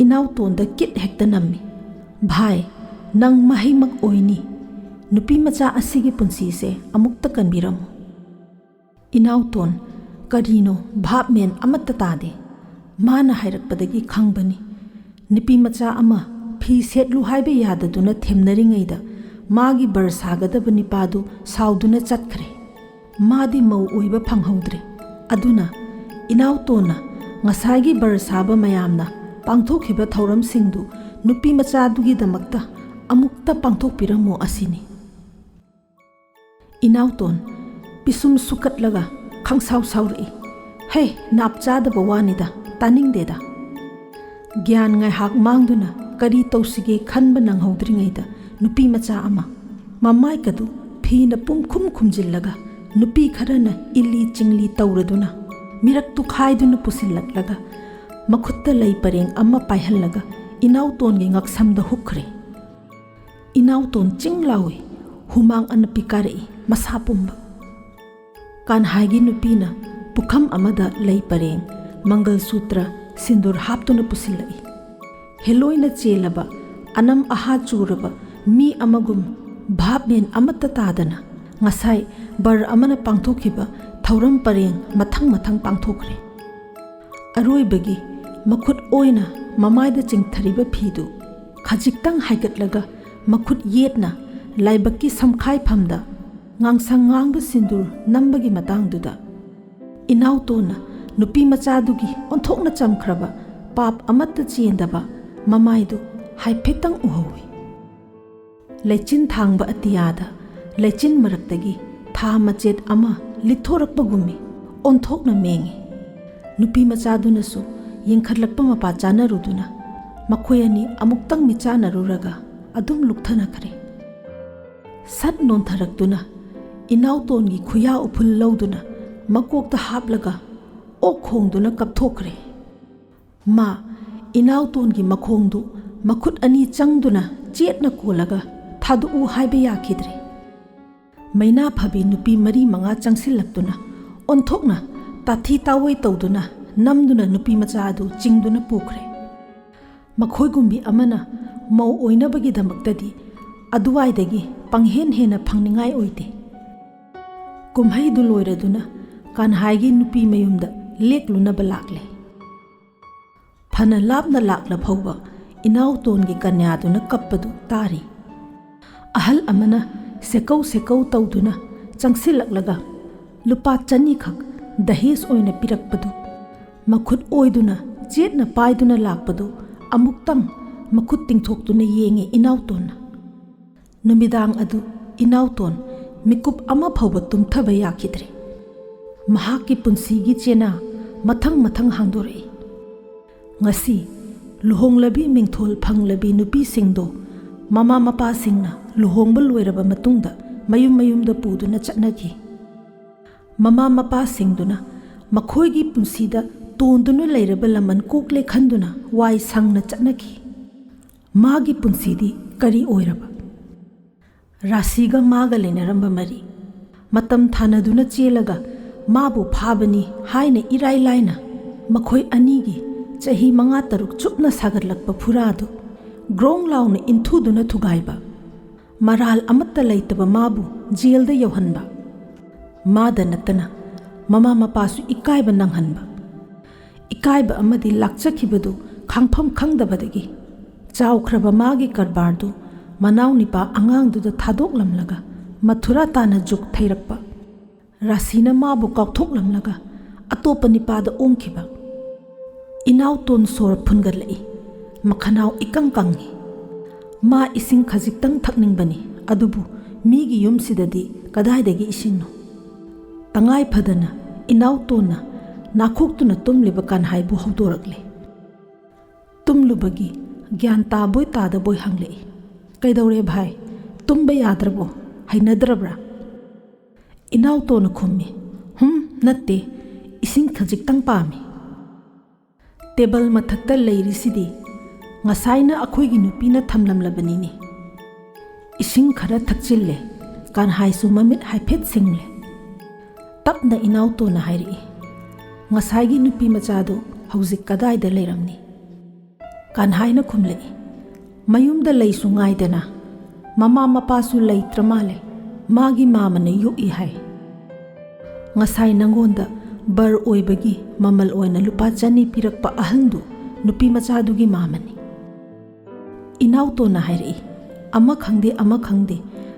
ꯏꯅꯥꯎꯇꯣꯟꯗ ꯀꯤꯠ ꯍꯦꯛꯇ ꯅꯝꯃꯤ꯫ "ꯚꯥꯏ, ꯅꯪ ꯃꯍꯩꯃꯛ ꯑꯣꯏꯅꯤ꯫ ꯅꯨꯄꯤ ꯃꯆꯥ ꯑꯁꯤꯒꯤ ꯄꯨꯟꯁꯤꯁꯦ ꯑꯃꯨꯛꯇ ꯀꯟꯕꯤꯔꯝꯃꯨ꯫" ꯏꯅꯥꯎꯇꯣꯟ ꯀꯔꯤꯅꯣ ꯚꯥꯞ ꯃꯦꯟ ꯑꯃꯠꯇ ꯇꯥꯗꯦ꯫ ꯃꯥꯅ ꯍꯥꯏꯔꯛꯄꯗꯒꯤ ꯈꯪꯕꯅꯤ꯫ ꯅꯨꯄꯤ ꯃꯆꯥ ꯑꯃ ꯐꯤ ꯁꯦꯠꯂꯨ ꯍꯥꯏꯕ ꯌꯥꯗꯗꯨꯅ ꯊꯦꯝꯅꯔꯤꯉꯩꯗ ꯃꯥꯒꯤ ꯕꯔ ꯁꯥꯒꯗꯕ ꯅꯤꯄꯥꯗꯨ ꯁꯥꯎꯗꯨꯅ ꯆꯠꯈ꯭ꯔꯦ꯫ ꯃꯥꯗꯤ ꯃꯧ ꯑꯣꯏꯕ ꯐꯪꯍꯧꯗ꯭ꯔꯦ꯫ ꯑꯗꯨꯅ ꯏꯅꯥꯎꯇꯣꯟꯅ ꯉꯁꯥꯏꯒꯤ ꯕꯔ ꯁꯥꯕ ꯃꯌꯥꯝꯅ ꯄꯥꯡꯊꯣꯛꯈꯤꯕ ꯊꯧꯔꯝꯁꯤꯡꯗꯨ ꯅꯨꯄꯤ ꯃꯆꯥꯗꯨꯒꯤꯗꯃꯛꯇ ꯑꯃꯨꯛꯇ ꯄꯥꯡꯊꯣꯛꯄꯤꯔꯝꯃꯨ ꯑꯁꯤꯅꯤ꯫ ꯏꯅꯥꯎꯇꯣꯟ ꯄꯤꯁꯨꯝ ꯁꯨꯀꯠꯂꯒ ꯈꯪꯁꯥꯎ ꯁꯥꯎꯔꯛꯏ꯫ "ꯍꯦ, ꯅꯥꯞ ꯆꯥꯗꯕ ꯋꯥꯅꯤꯗ, ꯇꯥꯅꯤꯡꯗꯦꯗ"꯫ ꯒ꯭ꯌꯥꯟ ꯉꯥꯏꯍꯥꯛ ꯃꯥꯡꯗꯨꯅ ꯀꯔꯤ ꯇꯧꯁꯤꯒꯦ ꯈꯟꯕ ꯅꯪꯍꯧꯗ꯭ꯔꯤꯉꯩꯗ ꯅꯨꯄꯤ ꯃꯆꯥ ꯑꯃ ꯃꯃꯥꯏꯀꯗꯨ ꯐꯤꯅ ꯄꯨꯝꯈꯨꯝ ꯈꯨꯝꯖꯤꯜꯂꯒ ꯅꯨꯄꯤ ꯈꯔꯅ ꯏꯜꯂꯤ ꯆꯤꯡꯂꯤ ꯇꯧꯔꯗꯨꯅ ꯃꯤꯔꯛ ꯇꯨꯈꯥꯏꯗꯨꯅ ꯄꯨꯁꯤꯜꯂꯛꯂꯒ ꯃꯈꯨꯠꯇ ꯂꯩ ꯄꯔꯦꯡ ꯑꯃ ꯄꯥꯏꯍꯜꯂꯒ ꯏꯅꯥꯎꯇꯣꯟꯒꯤ ꯉꯛꯁꯝꯗ ꯍꯨꯛꯈ꯭ꯔꯦ꯫ ꯏꯅꯥꯎꯇꯣꯟ ꯆꯤꯡ ꯂꯥꯎꯏ, ꯍꯨꯃꯥꯡ ꯑꯅꯞꯄꯤ ꯀꯥꯔꯛꯏ ꯃꯁꯥ ꯄꯨꯝꯕ꯫ ꯀꯥꯟꯍꯥꯏꯒꯤ ꯅꯨꯄꯤꯅ ꯄꯨꯈꯝ ꯑꯃꯗ ꯂꯩ ꯄꯔꯦꯡ, ꯃꯪꯒꯜ ꯁꯨꯇ꯭ꯔ, ꯁꯤꯟꯗꯨꯔ ꯍꯥꯞꯇꯨꯅ ꯄꯨꯁꯤꯜꯂꯛꯏ꯫ ꯍꯦꯂꯣꯏꯅ ꯆꯦꯜꯂꯕ, ꯑꯅꯝ ꯑꯍꯥ ꯆꯨꯔꯕ ꯃꯤ ꯑꯃꯒꯨꯝ ꯚꯥꯞ ꯃꯦꯟ ꯑꯃꯠꯇ ꯇꯥꯗꯅ ꯉꯁꯥꯏ ꯕꯔ ꯑꯃꯅ ꯄꯥꯡꯊꯣꯛꯈꯤꯕ ꯊꯧꯔꯝ ꯄꯔꯦꯡ ꯃꯊꯪ ꯃꯊꯪ ꯄꯥꯡꯊꯣꯛꯈ꯭ꯔꯦ꯫ ꯑꯔꯣꯏꯕꯒꯤ ꯃꯈꯨꯠ ꯑꯣꯏꯅ ꯃꯃꯥꯏꯗ ꯆꯤꯡꯊꯔꯤꯕ ꯐꯤꯗꯨ ꯈꯖꯤꯛꯇꯪ ꯍꯥꯏꯒꯠꯂꯒ ꯃꯈꯨꯠ ꯌꯦꯠꯅ ꯂꯥꯏꯕꯛꯀꯤ ꯁꯝꯈꯥꯏꯐꯝꯗ ꯉꯥꯡꯁꯪ ꯉꯥꯡꯕ ꯁꯤꯟꯗꯨꯔ ꯅꯝꯕꯒꯤ ꯃꯇꯥꯡꯗꯨꯗ ꯏꯅꯥꯎꯇꯣꯟꯅ ꯅꯨꯄꯤ ꯃꯆꯥꯗꯨꯒꯤ ꯑꯣꯟꯊꯣꯛꯅ ꯆꯝꯈ꯭ꯔꯕ ꯄꯥꯞ ꯑꯃꯠꯇ ꯆꯦꯟꯗꯕ ꯃꯃꯥꯏꯗꯨ ꯍꯥꯏꯐꯦꯠꯇꯪ ꯎꯍꯧꯏ꯫ ꯂꯩꯆꯤꯟ ꯊꯥꯡꯕ ꯑꯇꯤꯌꯥꯗ ꯂꯩꯆꯤꯟ ꯃꯔꯛꯇꯒꯤ ꯊꯥ ꯃꯆꯦꯠ ꯑꯃ ꯂꯤꯠꯊꯣꯔꯛꯄꯒꯨꯝꯃꯤ, ꯑꯣꯟꯊꯣꯛꯅ ꯃꯦꯡꯉꯤ꯫ ꯅꯨꯄꯤ ꯃꯆꯥꯗꯨꯅꯁꯨ ꯌꯦꯡꯈꯠꯂꯛꯄ ꯃꯄꯥ ꯆꯥꯅꯔꯨꯗꯨꯅ ꯃꯈꯣꯏ ꯑꯅꯤ ꯑꯃꯨꯛꯇꯪ ꯃꯤꯆꯥꯅꯔꯨꯔꯒ ꯑꯗꯨꯝ ꯂꯨꯞꯊꯅꯈ꯭ꯔꯦ꯫ ꯁꯠ ꯅꯣꯟꯊꯔꯛꯇꯨꯅ ꯏꯅꯥꯎꯇꯣꯟꯒꯤ ꯈꯨꯌꯥ ꯎꯐꯨꯜ ꯂꯧꯗꯨꯅ ꯃꯀꯣꯛꯇ ꯍꯥꯞꯂꯒ ꯑꯣꯛ ꯈꯣꯡꯗꯨꯅ ꯀꯞꯊꯣꯛꯈ꯭ꯔꯦ꯫ ꯃꯥ ꯏꯅꯥꯎꯇꯣꯟꯒꯤ ꯃꯈꯣꯡꯗꯨ ꯃꯈꯨꯠ ꯑꯅꯤ ꯆꯪꯗꯨꯅ ꯆꯦꯠꯅ ꯀꯣꯜꯂꯒ ꯊꯥꯗꯣꯛꯎ ꯍꯥꯏꯕ ꯌꯥꯈꯤꯗ꯭ꯔꯦ꯫ ꯃꯩꯅꯥ ꯐꯥꯕꯤ ꯅꯨꯄꯤ ꯃꯔꯤ ꯃꯉꯥ ꯆꯪꯁꯤꯜꯂꯛꯇꯨꯅ ꯑꯣꯟꯊꯣꯛꯅ ꯇꯥꯊꯤ ꯇꯥꯑꯣꯏ ꯇꯧꯗꯨꯅ ꯅꯝꯗꯨꯅ ꯅꯨꯄꯤ ꯃꯆꯥ ꯑꯗꯨ ꯆꯤꯡꯗꯨꯅ ꯄꯨꯈ꯭ꯔꯦ꯫ ꯃꯈꯣꯏꯒꯨꯝꯕꯤ ꯑꯃꯅ ꯃꯧ ꯑꯣꯏꯅꯕꯒꯤꯗꯃꯛꯇꯗꯤ ꯑꯗꯨꯋꯥꯏꯗꯒꯤ ꯄꯪꯍꯦꯟ ꯍꯦꯟꯅ ꯐꯪꯅꯤꯡꯉꯥꯏ ꯑꯣꯏꯗꯦ꯫ ꯀꯨꯝꯍꯩꯗꯨ ꯂꯣꯏꯔꯗꯨꯅ ꯀꯥꯟꯍꯥꯏꯒꯤ ꯅꯨꯄꯤ ꯃꯌꯨꯝꯗ ꯂꯦꯛꯂꯨꯅꯕ ꯂꯥꯛꯂꯦ꯫ ꯐꯅ ꯂꯥꯞꯅ ꯂꯥꯛꯂ ꯐꯥꯎꯕ ꯏꯅꯥꯎꯇꯣꯟꯒꯤ ꯀꯟꯌꯥꯗꯨꯅ ꯀꯞꯄꯗꯨ ꯇꯥꯔꯤ꯫ ꯑꯍꯜ ꯑꯃꯅ ꯁꯦꯀꯧ ꯁꯦꯀꯧ ꯇꯧꯗꯨꯅ ꯆꯪꯁꯤꯜꯂꯛꯂꯒ ꯂꯨꯄꯥ ꯆꯅꯤꯈꯛ ꯗꯍꯦꯖ ꯑꯣꯏꯅ ꯄꯤꯔꯛꯄꯗꯨ ꯃꯈꯨꯠ ꯑꯣꯏꯗꯨꯅ ꯆꯦꯠꯅ ꯄꯥꯏꯗꯨꯅ ꯂꯥꯛꯄꯗꯨ ꯑꯃꯨꯛꯇꯪ ꯃꯈꯨꯠ ꯇꯤꯡꯊꯣꯛꯇꯨꯅ ꯌꯦꯡꯉꯤ ꯏꯅꯥꯎꯇꯣꯟꯅ꯫ ꯅꯨꯃꯤꯗꯥꯡ ꯑꯗꯨ ꯏꯅꯥꯎꯇꯣꯟ ꯃꯤꯀꯨꯞ ꯑꯃ ꯐꯥꯎꯕ ꯇꯨꯝꯊꯕ ꯌꯥꯈꯤꯗ꯭ꯔꯦ꯫ ꯃꯍꯥꯛꯀꯤ ꯄꯨꯟꯁꯤꯒꯤ ꯆꯦꯅꯥ ꯃꯊꯪ ꯃꯊꯪ ꯍꯥꯡꯗꯣꯔꯛꯏ꯫ ꯉꯁꯤ ꯂꯨꯍꯣꯡꯂꯕꯤ ꯃꯤꯡꯊꯣꯜ ꯐꯪꯂꯕꯤ ꯅꯨꯄꯤꯁꯤꯡꯗꯣ ꯃꯃꯥ ꯃꯄꯥꯁꯤꯡꯅ ꯂꯨꯍꯣꯡꯕ ꯂꯣꯏꯔꯕ ꯃꯇꯨꯡꯗ ꯃꯌꯨꯝ ꯃꯌꯨꯝꯗ ꯄꯨꯗꯨꯅ ꯆꯠꯅꯈꯤ꯫ ꯃꯃꯥ ꯃꯄꯥꯁꯤꯡꯗꯨꯅ ꯃꯈꯣꯏꯒꯤ ꯄꯨꯟꯁꯤꯗ ꯇꯣꯟꯗꯨꯅ ꯂꯩꯔꯕ ꯂꯃꯟ ꯀꯣꯛꯂꯦ ꯈꯟꯗꯨꯅ ꯋꯥꯏ ꯁꯪꯅ ꯆꯠꯅꯈꯤ꯫ ꯃꯥꯒꯤ ꯄꯨꯟꯁꯤꯗꯤ ꯀꯔꯤ ꯑꯣꯏꯔꯕ? ꯔꯥꯁꯤꯒ ꯃꯥꯒ ꯂꯩꯅꯔꯝꯕ ꯃꯔꯤ, ꯃꯇꯝ ꯊꯥꯅꯗꯨꯅ ꯆꯦꯜꯂꯒ ꯃꯥꯕꯨ ꯐꯥꯕꯅꯤ ꯍꯥꯏꯅ ꯏꯔꯥꯏ ꯂꯥꯏꯅ ꯃꯈꯣꯏ ꯑꯅꯤꯒꯤ ꯆꯍꯤ ꯃꯉꯥ ꯇꯔꯨꯛ ꯆꯨꯞꯅ ꯁꯥꯒꯠꯂꯛꯄ ꯐꯨꯔꯥꯗꯨ ꯒ꯭ꯔꯣꯡ ꯂꯥꯎꯅ ꯏꯟꯊꯨꯗꯨꯅ ꯊꯨꯒꯥꯏꯕ, ꯃꯔꯥꯜ ꯑꯃꯠꯇ ꯂꯩꯇꯕ ꯃꯥꯕꯨ ꯖꯦꯜꯗ ꯌꯧꯍꯟꯕ, ꯃꯥꯗ ꯅꯠꯇꯅ ꯃꯃꯥ ꯃꯄꯥꯁꯨ ꯏꯀꯥꯏꯕ ꯅꯪꯍꯟꯕ, ꯏꯀꯥꯏꯕ ꯑꯃꯗꯤ ꯂꯥꯛꯆꯈꯤꯕꯗꯨ ꯈꯥꯡꯐꯝ ꯈꯪꯗꯕꯗꯒꯤ ꯆꯥꯎꯈ꯭ꯔꯕ ꯃꯥꯒꯤ ꯀꯔꯕꯥꯔꯗꯨ ꯃꯅꯥꯎ ꯅꯤꯄꯥ ꯑꯉꯥꯡꯗꯨꯗ ꯊꯥꯗꯣꯛꯂꯝꯂꯒ ꯃꯊꯨꯔꯥ ꯇꯥꯅ ꯖꯨꯛ ꯊꯩꯔꯛꯄ, ꯔꯥꯁꯤꯅ ꯃꯥꯕꯨ ꯀꯥꯎꯊꯣꯛꯂꯝꯂꯒ ꯑꯇꯣꯞꯄ ꯅꯤꯄꯥꯗ ꯑꯣꯡꯈꯤꯕ꯫ ꯏꯅꯥꯎꯇꯣꯟ ꯁꯣꯔ ꯐꯨꯟꯒꯠꯂꯛꯏ꯫ ꯃꯈꯅꯥꯎ ꯏꯀꯪ ꯀꯪꯏ꯫ ꯃꯥ ꯏꯁꯤꯡ ꯈꯖꯤꯛꯇꯪ ꯊꯛꯅꯤꯡꯕꯅꯤ, ꯑꯗꯨꯕꯨ ꯃꯤꯒꯤ ꯌꯨꯝꯁꯤꯗꯗꯤ ꯀꯗꯥꯏꯗꯒꯤ ꯏꯁꯤꯡꯅꯣ? ꯇꯉꯥꯏ ꯐꯗꯅ ꯏꯅꯥꯎꯇꯣꯟꯅ ꯅꯥꯈꯣꯛꯇꯨꯅ ꯇꯨꯝꯂꯤꯕ ꯀꯥꯟꯍꯥꯏꯕꯨ ꯍꯧꯗꯣꯔꯛꯂꯦ꯫ ꯇꯨꯝꯂꯨꯕꯒꯤ ꯒ꯭ꯌꯥꯟ ꯇꯥꯕꯣꯏ ꯇꯥꯗꯕꯣꯏ ꯍꯪꯂꯛꯏ, "ꯀꯩꯗꯧꯔꯦ ꯚꯥꯏ? ꯇꯨꯝꯕ ꯌꯥꯗ꯭ꯔꯕꯣ? ꯍꯩꯅꯗ꯭ꯔꯕ꯭ꯔꯥ?" ꯏꯅꯥꯎꯇꯣꯟꯅ ꯈꯨꯝꯃꯤ, "ꯍꯨꯝ, ꯅꯠꯇꯦ, ꯏꯁꯤꯡ ꯈꯖꯤꯛꯇꯪ ꯄꯥꯝꯃꯤ꯫ ꯇꯦꯕꯜ ꯃꯊꯛꯇ ꯂꯩꯔꯤꯁꯤꯗꯤ ꯉꯁꯥꯏꯅ ꯑꯩꯈꯣꯏꯒꯤ ꯅꯨꯄꯤꯅ ꯊꯝꯂꯝꯂꯕꯅꯤꯅꯦ꯫" ꯏꯁꯤꯡ ꯈꯔ ꯊꯛꯆꯤꯜꯂꯦ꯫ ꯀꯥꯟꯍꯥꯏꯁꯨ ꯃꯃꯤꯠ ꯍꯥꯏꯐꯦꯠ ꯁꯤꯡꯂꯦ꯫ ꯇꯞꯅ ꯏꯅꯥꯎꯇꯣꯟꯅ ꯍꯥꯏꯔꯛꯏ, "ꯉꯁꯥꯏꯒꯤ ꯅꯨꯄꯤ ꯃꯆꯥꯗꯨ ꯍꯧꯖꯤꯛ ꯀꯗꯥꯏꯗ ꯂꯩꯔꯝꯅꯤ?" ꯀꯥꯟꯍꯥꯏꯅ ꯈꯨꯝꯂꯛꯏ, "ꯃꯌꯨꯝꯗ ꯂꯩꯁꯨ ꯉꯥꯏꯗꯅ ꯃꯃꯥ ꯃꯄꯥꯁꯨ ꯂꯩꯇ꯭ꯔ ꯃꯥꯜꯂꯦ, ꯃꯥꯒꯤ ꯃꯥꯃꯅ ꯌꯣꯛꯏ ꯍꯥꯏ꯫ ꯉꯁꯥꯏ ꯅꯪꯉꯣꯟꯗ ꯕꯔ ꯑꯣꯏꯕꯒꯤ ꯃꯃꯜ ꯑꯣꯏꯅ ꯂꯨꯄꯥ ꯆꯅꯤ ꯄꯤꯔꯛꯄ ꯑꯍꯜꯗꯨ ꯅꯨꯄꯤ ꯃꯆꯥꯗꯨꯒꯤ ꯃꯥꯃꯅꯤ꯫" ꯏꯅꯥꯎꯇꯣꯟꯅ ꯍꯥꯏꯔꯛꯏ, "ꯑꯃ ꯈꯪꯗꯦ, ꯑꯃ ꯈꯪꯗꯦ,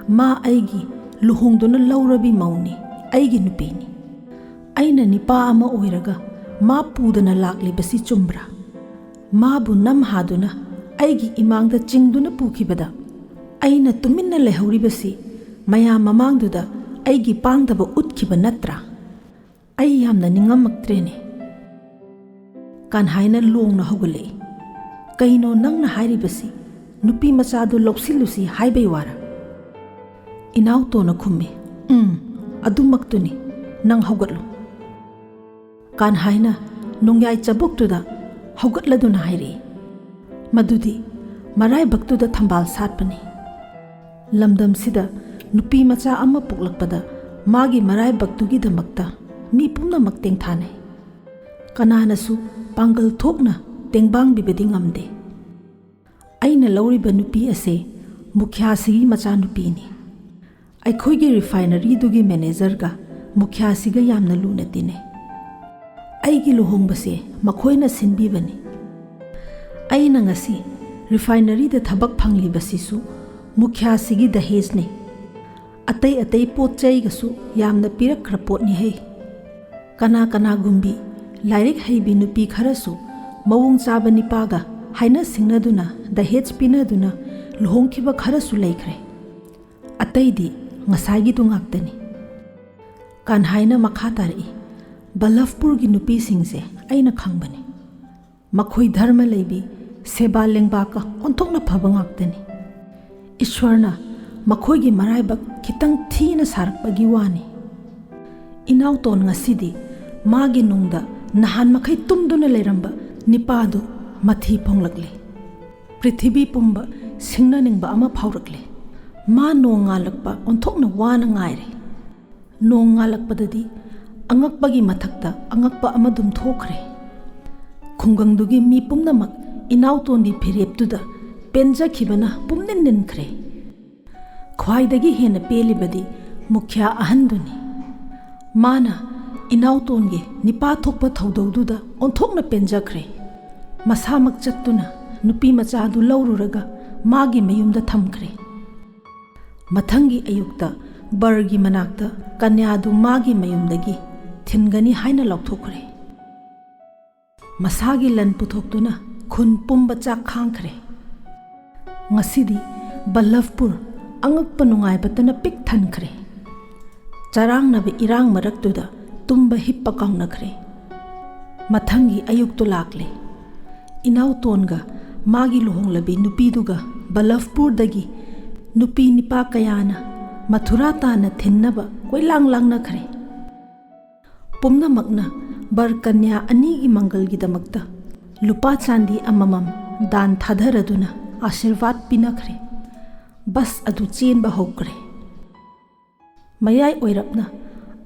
ꯃꯥ ꯑꯩꯒꯤ ꯂꯨꯍꯣꯡꯗꯨꯅ ꯂꯧꯔꯕꯤ ꯃꯧꯅꯤ, ꯑꯩꯒꯤ ꯅꯨꯄꯤꯅꯤ꯫ ꯑꯩꯅ ꯅꯤꯄꯥ ꯑꯃ ꯑꯣꯏꯔꯒ ꯃꯥ ꯄꯨꯗꯅ ꯂꯥꯛꯂꯤꯕꯁꯤ ꯆꯨꯝꯕ꯭ꯔꯥ? ꯃꯥꯕꯨ ꯅꯝꯍꯥꯗꯨꯅ ꯑꯩꯒꯤ ꯏꯃꯥꯡꯗ ꯆꯤꯡꯗꯨꯅ ꯄꯨꯈꯤꯕꯗ ꯑꯩꯅ ꯇꯨꯃꯤꯟꯅ ꯂꯩꯍꯧꯔꯤꯕꯁꯤ ꯃꯌꯥꯝ ꯃꯃꯥꯡꯗꯨꯗ ꯑꯩꯒꯤ ꯄꯥꯡꯗꯕ ꯎꯠꯈꯤꯕ ꯅꯠꯇ꯭ꯔꯥ? ꯑꯩ ꯌꯥꯝꯅ ꯅꯤꯡꯉꯝꯃꯛꯇ꯭ꯔꯦꯅꯦ꯫ ꯀꯥꯟꯍꯥꯏꯅ ꯂꯣꯡꯅ ꯍꯧꯒꯠꯂꯛꯏ꯫ "ꯀꯩꯅꯣ ꯅꯪꯅ ꯍꯥꯏꯔꯤꯕꯁꯤ? ꯅꯨꯄꯤ ꯃꯆꯥꯗꯨ ꯂꯧꯁꯤꯜꯂꯨꯁꯤ ꯍꯥꯏꯕꯩ ꯋꯥꯔ?" ꯏꯅꯥꯎꯇꯣꯟꯅ ꯈꯨꯝꯃꯤ, "ꯎꯝ, ꯑꯗꯨꯃꯛꯇꯨꯅꯤ꯫ ꯅꯪ ꯍꯧꯒꯠꯂꯨ꯫" ꯀꯥꯟꯍꯥꯏꯅ ꯅꯣꯡꯌꯥꯏ ꯆꯕꯨꯛꯇꯨꯗ ꯍꯧꯒꯠꯂꯗꯨꯅ ꯍꯥꯏꯔꯛꯏ, "ꯃꯗꯨꯗꯤ ꯃꯔꯥꯏꯕꯛꯇꯨꯗ ꯊꯝꯕꯥꯜ ꯁꯥꯠꯄꯅꯤ꯫ ꯂꯝꯗꯝꯁꯤꯗ ꯅꯨꯄꯤ ꯃꯆꯥ ꯑꯃ ꯄꯣꯛꯂꯛꯄꯗ ꯃꯥꯒꯤ ꯃꯔꯥꯏꯕꯛꯇꯨꯒꯤꯗꯃꯛꯇ ꯃꯤ ꯄꯨꯝꯅꯃꯛ ꯇꯦꯡꯊꯥꯅꯩ꯫ ꯀꯅꯥꯅꯁꯨ ꯄꯥꯡꯒꯜ ꯊꯣꯛꯅ ꯇꯦꯡꯕꯥꯡꯕꯤꯕꯗꯤ ꯉꯝꯗꯦ꯫ ꯑꯩꯅ ꯂꯧꯔꯤꯕ ꯅꯨꯄꯤ ꯑꯁꯦ ꯃꯨꯈ꯭ꯌꯥꯁꯤꯒꯤ ꯃꯆꯥꯅꯨꯄꯤꯅꯤ꯫ ꯑꯩꯈꯣꯏꯒꯤ ꯔꯤꯐꯥꯏꯅꯔꯤꯗꯨꯒꯤ ꯃꯦꯅꯦꯖꯔꯒ ꯃꯨꯈ꯭ꯌꯥꯁꯤꯒ ꯌꯥꯝꯅ ꯂꯨꯅ ꯇꯤꯟꯅꯩ꯫ ꯑꯩꯒꯤ ꯂꯨꯍꯣꯡꯕꯁꯦ ꯃꯈꯣꯏꯅ ꯁꯤꯟꯕꯤꯕꯅꯤ꯫ ꯑꯩꯅ ꯉꯁꯤ ꯔꯤꯐꯥꯏꯅꯔꯤꯗ ꯊꯕꯛ ꯐꯪꯂꯤꯕꯁꯤꯁꯨ ꯃꯨꯈ꯭ꯌꯥꯁꯤꯒꯤ ꯗꯍꯦꯖꯅꯤ꯫ ꯑꯇꯩ ꯑꯇꯩ ꯄꯣꯠ ꯆꯩꯒꯁꯨ ꯌꯥꯝꯅ ꯄꯤꯔꯛꯈ꯭ꯔ ꯄꯣꯠꯅꯤꯍꯦ꯫ ꯀꯅꯥ ꯀꯅꯥꯒꯨꯝꯕꯤ ꯂꯥꯏꯔꯤꯛ ꯍꯩꯕꯤ ꯅꯨꯄꯤ ꯈꯔꯁꯨ ꯃꯑꯣꯡ ꯆꯥꯕ ꯅꯤꯄꯥꯒ ꯍꯥꯏꯅ ꯁꯤꯡꯅꯗꯨꯅ ꯗꯍꯦꯖ ꯄꯤꯅꯗꯨꯅ ꯂꯨꯍꯣꯡꯈꯤꯕ ꯈꯔꯁꯨ ꯂꯩꯈ꯭ꯔꯦ꯫ ꯑꯇꯩꯗꯤ ꯉꯁꯥꯏꯒꯤꯗꯨ ꯉꯥꯛꯇꯅꯤ꯫" ꯀꯥꯟꯍꯥꯏꯅ ꯃꯈꯥ ꯇꯥꯔꯛꯏ, "ꯕꯜꯂꯚꯄꯨꯔꯒꯤ ꯅꯨꯄꯤꯁꯤꯡꯁꯦ ꯑꯩꯅ ꯈꯪꯕꯅꯤ꯫ ꯃꯈꯣꯏ ꯙꯔꯃ ꯂꯩꯕꯤ, ꯁꯦꯕꯥ ꯂꯦꯡꯕꯥꯛꯀ ꯑꯣꯟꯊꯣꯛꯅ ꯐꯕ ꯉꯥꯛꯇꯅꯤ꯫ ꯏꯁ꯭ꯋꯔꯅ ꯃꯈꯣꯏꯒꯤ ꯃꯔꯥꯏꯕꯛ ꯈꯤꯇꯪ ꯊꯤꯅ ꯁꯥꯔꯛꯄꯒꯤ ꯋꯥꯅꯤ꯫" ꯏꯅꯥꯎꯇꯣꯟ ꯉꯁꯤꯗꯤ ꯃꯥꯒꯤ ꯅꯨꯡꯗ ꯅꯍꯥꯟ ꯃꯈꯩ ꯇꯨꯝꯗꯨꯅ ꯂꯩꯔꯝꯕ ꯅꯤꯄꯥꯗꯨ ꯃꯊꯤ ꯐꯣꯡꯂꯛꯂꯦ꯫ ꯄ꯭ꯔꯤꯊꯤꯕꯤ ꯄꯨꯝꯕ ꯁꯤꯡꯅꯅꯤꯡꯕ ꯑꯃ ꯐꯥꯎꯔꯛꯂꯦ꯫ ꯃꯥ ꯅꯣꯡ ꯉꯥꯜꯂꯛꯄ ꯑꯣꯟꯊꯣꯛꯅ ꯋꯥꯅ ꯉꯥꯏꯔꯦ꯫ ꯅꯣꯡ ꯉꯥꯜꯂꯛꯄꯗꯗꯤ ꯑꯉꯛꯄꯒꯤ ꯃꯊꯛꯇ ꯑꯉꯛꯄ ꯑꯃꯗꯨꯝ ꯊꯣꯛꯈ꯭ꯔꯦ꯫ ꯈꯨꯡꯒꯪꯗꯨꯒꯤ ꯃꯤ ꯄꯨꯝꯅꯃꯛ ꯏꯅꯥꯎꯇꯣꯟꯒꯤ ꯐꯤꯔꯦꯞꯇꯨꯗ ꯄꯦꯟꯖꯈꯤꯕꯅ ꯄꯨꯝꯅꯤꯟ ꯅꯤꯟꯈ꯭ꯔꯦ꯫ ꯈ꯭ꯋꯥꯏꯗꯒꯤ ꯍꯦꯟꯅ ꯄꯦꯜꯂꯤꯕꯗꯤ ꯃꯨꯈ꯭ꯌꯥ ꯑꯍꯟꯗꯨꯅꯤ꯫ ꯃꯥꯅ ꯏꯅꯥꯎꯇꯣꯟꯒꯤ ꯅꯤꯄꯥ ꯊꯣꯛꯄ ꯊꯧꯗꯧꯗꯨꯗ ꯑꯣꯟꯊꯣꯛꯅ ꯄꯦꯟꯖꯈ꯭ꯔꯦ꯫ ꯃꯁꯥꯃꯛ ꯆꯠꯇꯨꯅ ꯅꯨꯄꯤ ꯃꯆꯥꯗꯨ ꯂꯧꯔꯨꯔꯒ ꯃꯥꯒꯤ ꯃꯌꯨꯝꯗ ꯊꯝꯈ꯭ꯔꯦ꯫ ꯃꯊꯪꯒꯤ ꯑꯌꯨꯛꯇ ꯕꯔꯒꯤ ꯃꯅꯥꯛꯇ ꯀꯟꯌꯥꯗꯨ ꯃꯥꯒꯤ ꯃꯌꯨꯝꯗꯒꯤ ꯊꯤꯟꯒꯅꯤ ꯍꯥꯏꯅ ꯂꯥꯎꯊꯣꯛꯈ꯭ꯔꯦ꯫ ꯃꯁꯥꯒꯤ ꯂꯟ ꯄꯨꯊꯣꯛꯇꯨꯅ ꯈꯨꯟ ꯄꯨꯝꯕ ꯆꯥꯛ ꯈꯥꯡꯈ꯭ꯔꯦ꯫ ꯉꯁꯤꯗꯤ ꯕꯜꯂꯚꯄꯨꯔ ꯑꯉꯛꯄ ꯅꯨꯡꯉꯥꯏꯕꯇꯅ ꯄꯤꯛ ꯊꯟꯈ꯭ꯔꯦ꯫ ꯆꯔꯥꯡꯅꯕ ꯏꯔꯥꯡ ꯃꯔꯛꯇꯨꯗ ꯇꯨꯝꯕ ꯍꯤꯞꯄ ꯀꯥꯎꯅꯈ꯭ꯔꯦ꯫ ꯃꯊꯪꯒꯤ ꯑꯌꯨꯛꯇꯨ ꯂꯥꯛꯂꯦ꯫ ꯏꯅꯥꯎꯇꯣꯟꯒ ꯃꯥꯒꯤ ꯂꯨꯍꯣꯡꯂꯕꯤ ꯅꯨꯄꯤꯗꯨꯒ ꯕꯜꯂꯚꯄꯨꯔꯗꯒꯤ ꯅꯨꯄꯤ ꯅꯤꯄꯥ ꯀꯌꯥꯅ ꯃꯊꯨꯔꯥ ꯇꯥꯟꯅ ꯊꯤꯟꯅꯕ ꯀꯣꯏꯂꯥꯡ ꯂꯥꯡꯅꯈ꯭ꯔꯦ꯫ ꯄꯨꯝꯅꯃꯛꯅ ꯕꯔ ꯀꯟꯌꯥ ꯑꯅꯤꯒꯤ ꯃꯪꯒꯜꯒꯤꯗꯃꯛꯇ ꯂꯨꯄꯥ ꯆꯥꯟꯗꯤ ꯑꯃꯃꯝ ꯗꯥꯟ ꯊꯥꯗꯔꯗꯨꯅ ꯑꯥꯁꯤꯔꯕꯥꯗ ꯄꯤꯅꯈ꯭ꯔꯦ꯫ ꯕꯁ ꯑꯗꯨ ꯆꯦꯟꯕ ꯍꯧꯈ꯭ꯔꯦ꯫ ꯃꯌꯥꯏ ꯑꯣꯏꯔꯞꯅ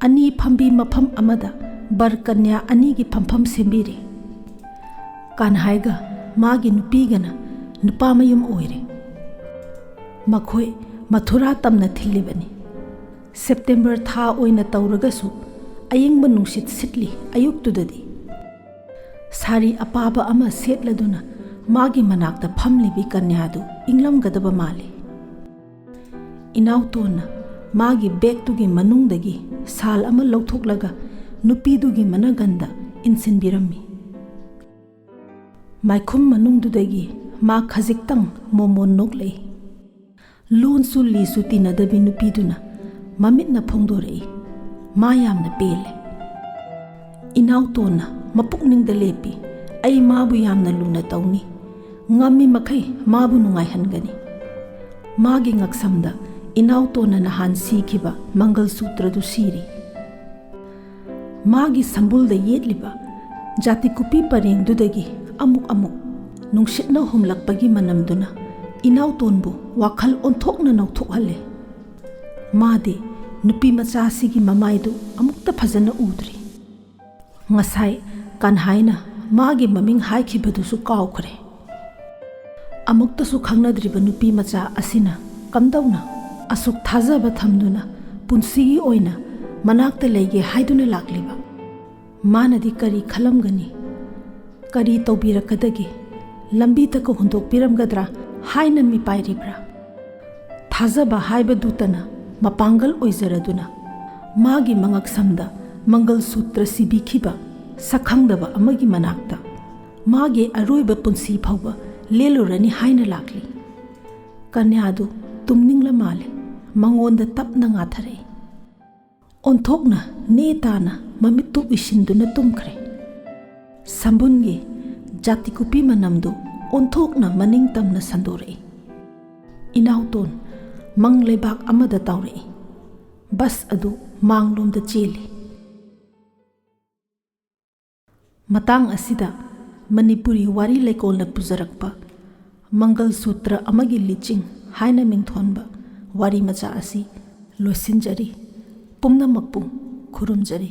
ꯑꯅꯤ ꯐꯝꯕꯤ ꯃꯐꯝ ꯑꯃꯗ ꯕꯔ ꯀꯟꯌꯥ ꯑꯅꯤꯒꯤ ꯐꯝꯐꯝ ꯁꯦꯝꯕꯤꯔꯦ꯫ ꯀꯥꯟꯍꯥꯏꯒ ꯃꯥꯒꯤ ꯅꯨꯄꯤꯒꯅ ꯅꯨꯄꯥ ꯃꯌꯨꯝ ꯑꯣꯏꯔꯦ꯫ ꯃꯈꯣꯏ ꯃꯊꯨꯔꯥ ꯇꯝꯅ ꯊꯤꯜꯂꯤꯕꯅꯤ꯫ ꯁꯦꯞꯇꯦꯝꯕꯔ ꯊꯥ ꯑꯣꯏꯅ ꯇꯧꯔꯒꯁꯨ ꯑꯌꯤꯡꯕ ꯅꯨꯡꯁꯤꯠ ꯁꯤꯠꯂꯤ ꯑꯌꯨꯛꯇꯨꯗꯗꯤ꯫ ꯁꯥꯔꯤ ꯑꯄꯥꯕ ꯑꯃ ꯁꯦꯠꯂꯗꯨꯅ ꯃꯥꯒꯤ ꯃꯅꯥꯛꯇ ꯐꯝꯂꯤꯕꯤ ꯀꯟꯌꯥꯗꯨ ꯏꯪꯂꯝꯒꯗꯕ ꯃꯥꯜꯂꯤ꯫ ꯏꯅꯥꯎꯇꯣꯟꯅ ꯃꯥꯒꯤ ꯕꯦꯒꯇꯨꯒꯤ ꯃꯅꯨꯡꯗꯒꯤ ꯁꯥꯜ ꯑꯃ ꯂꯧꯊꯣꯛꯂꯒ ꯅꯨꯄꯤꯗꯨꯒꯤ ꯃꯅꯒꯟꯗ ꯏꯟꯁꯤꯟꯕꯤꯔꯝꯃꯤ꯫ ꯃꯥꯏꯈꯨꯝ ꯃꯅꯨꯡꯗꯨꯗꯒꯤ ꯃꯥ ꯈꯖꯤꯛꯇꯪ ꯃꯣꯃꯣꯟ ꯅꯣꯛꯂꯛꯏ꯫ ꯂꯣꯟꯁꯨ ꯂꯤꯁꯨ ꯇꯤꯟꯅꯗꯕꯤ ꯅꯨꯄꯤꯗꯨꯅ ꯃꯃꯤꯠꯅ ꯐꯣꯡꯗꯣꯔꯛꯏ, ꯃꯥ ꯌꯥꯝꯅ ꯄꯦꯜꯂꯦ꯫ ꯏꯅꯥꯎꯇꯣꯟꯅ ꯃꯄꯨꯛꯅꯤꯡꯗ ꯂꯦꯞꯄꯤ, ꯑꯩ ꯃꯥꯕꯨ ꯌꯥꯝꯅ ꯂꯨꯅ ꯇꯧꯅꯤ, ꯉꯝꯃꯤ ꯃꯈꯩ ꯃꯥꯕꯨ ꯅꯨꯡꯉꯥꯏꯍꯟꯒꯅꯤ꯫ ꯃꯥꯒꯤ ꯉꯛꯁꯝꯗ ꯏꯅꯥꯎꯇꯣꯟꯅ ꯅꯍꯥꯟ ꯁꯤꯈꯤꯕ ꯃꯪꯒꯜ ꯁꯨꯇ꯭ꯔꯗꯨ ꯁꯤꯔꯤ꯫ ꯃꯥꯒꯤ ꯁꯝꯕꯨꯜꯗ ꯌꯦꯠꯂꯤꯕ ꯖꯥꯇꯤ ꯀꯨꯄꯤ ꯄꯔꯦꯡꯗꯨꯗꯒꯤ ꯑꯃꯨꯛ ꯑꯃꯨꯛ ꯅꯨꯡꯁꯤꯠꯅ ꯍꯨꯝꯂꯛꯄꯒꯤ ꯃꯅꯝꯗꯨꯅ ꯏꯅꯥꯎꯇꯣꯟꯕꯨ ꯋꯥꯈꯜ ꯑꯣꯟꯊꯣꯛꯅ ꯅꯧꯊꯣꯛꯍꯜꯂꯦ꯫ ꯃꯥꯗꯤ ꯅꯨꯄꯤ ꯃꯆꯥꯁꯤꯒꯤ ꯃꯃꯥꯏꯗꯨ ꯑꯃꯨꯛꯇ ꯐꯖꯅ ꯎꯗ꯭ꯔꯤ꯫ ꯉꯁꯥꯏ ꯀꯟꯍꯥꯏꯅ ꯃꯥꯒꯤ ꯃꯃꯤꯡ ꯍꯥꯏꯈꯤꯕꯗꯨꯁꯨ ꯀꯥꯎꯈ꯭ꯔꯦ꯫ ꯑꯃꯨꯛꯇꯁꯨ ꯈꯪꯅꯗ꯭ꯔꯤꯕ ꯅꯨꯄꯤ ꯃꯆꯥ ꯑꯁꯤꯅ ꯀꯝꯗꯧꯅ ꯑꯁꯨꯛ ꯊꯥꯖꯕ ꯊꯝꯗꯨꯅ ꯄꯨꯟꯁꯤꯒꯤ ꯑꯣꯏꯅ ꯃꯅꯥꯛꯇ ꯂꯩꯒꯦ ꯍꯥꯏꯗꯨꯅ ꯂꯥꯛꯂꯤꯕ? ꯃꯥꯅꯗꯤ ꯀꯔꯤ ꯈꯜꯂꯝꯒꯅꯤ? ꯀꯔꯤ ꯇꯧꯕꯤꯔꯛꯀꯗꯒꯦ? ꯂꯝꯕꯤꯗꯒ ꯍꯨꯟꯗꯣꯛꯄꯤꯔꯝꯒꯗ꯭ꯔꯥ ꯍꯥꯏꯅ ꯃꯤꯄꯥꯏꯔꯤꯕ꯭ꯔꯥ? ꯊꯥꯖꯕ ꯍꯥꯏꯕꯗꯨꯇꯅ ꯃꯄꯥꯡꯒꯜ ꯑꯣꯏꯖꯔꯗꯨꯅ ꯃꯥꯒꯤ ꯃꯉꯛꯁꯝꯗ ꯃꯪꯒꯜ ꯁꯨꯇ꯭ꯔ ꯁꯤꯕꯤꯈꯤꯕ ꯁꯛꯈꯪꯗꯕ ꯑꯃꯒꯤ ꯃꯅꯥꯛꯇ ꯃꯥꯒꯤ ꯑꯔꯣꯏꯕ ꯄꯨꯟꯁꯤ ꯐꯥꯎꯕ ꯂꯦꯜꯂꯨꯔꯅꯤ ꯍꯥꯏꯅ ꯂꯥꯛꯂꯤ꯫ ꯀꯟꯌꯥꯗꯨ ꯇꯨꯝꯅꯤꯡꯂ ꯃꯥꯜꯂꯦ꯫ ꯃꯉꯣꯟꯗ ꯇꯞꯅ ꯉꯥꯊꯔꯛꯏ꯫ ꯑꯣꯟꯊꯣꯛꯅ ꯅꯦ ꯇꯥꯅ ꯃꯃꯤꯠꯇꯨ ꯎꯏꯁꯤꯟꯗꯨꯅ ꯇꯨꯝꯈ꯭ꯔꯦ꯫ ꯁꯝꯕꯨꯟꯒꯤ ꯖꯥꯇꯤ ꯀꯨꯞꯄꯤ ꯃꯅꯝꯗꯨ ꯑꯣꯟꯊꯣꯛꯅ ꯃꯅꯤꯡ ꯇꯝꯅ ꯁꯟꯗꯣꯔꯛꯏ꯫ ꯏꯅꯥꯎꯇꯣꯟ ꯃꯪ ꯂꯩꯕꯥꯛ ꯑꯃꯗ ꯇꯥꯎꯔꯛꯏ꯫ ꯕꯁ ꯑꯗꯨ ꯃꯥꯡꯂꯣꯝꯗ ꯆꯦꯜꯂꯤ꯫ ꯃꯇꯥꯡ ꯑꯁꯤꯗ ꯃꯅꯤꯄꯨꯔꯤ ꯋꯥꯔꯤ ꯂꯩꯀꯣꯜꯅ ꯄꯨꯖꯔꯛꯄ ꯃꯪꯒꯜ ꯁꯨꯇ꯭ꯔ ꯑꯃꯒꯤ ꯂꯤꯆꯤꯡ ꯍꯥꯏꯅ ꯃꯤꯡꯊꯣꯟꯕ ꯋꯥꯔꯤ ꯃꯆꯥ ꯑꯁꯤ ꯂꯣꯏꯁꯤꯟꯖꯔꯤ꯫ ꯄꯨꯝꯅꯃꯛꯄꯨ ꯈꯨꯔꯨꯝꯖꯔꯤ꯫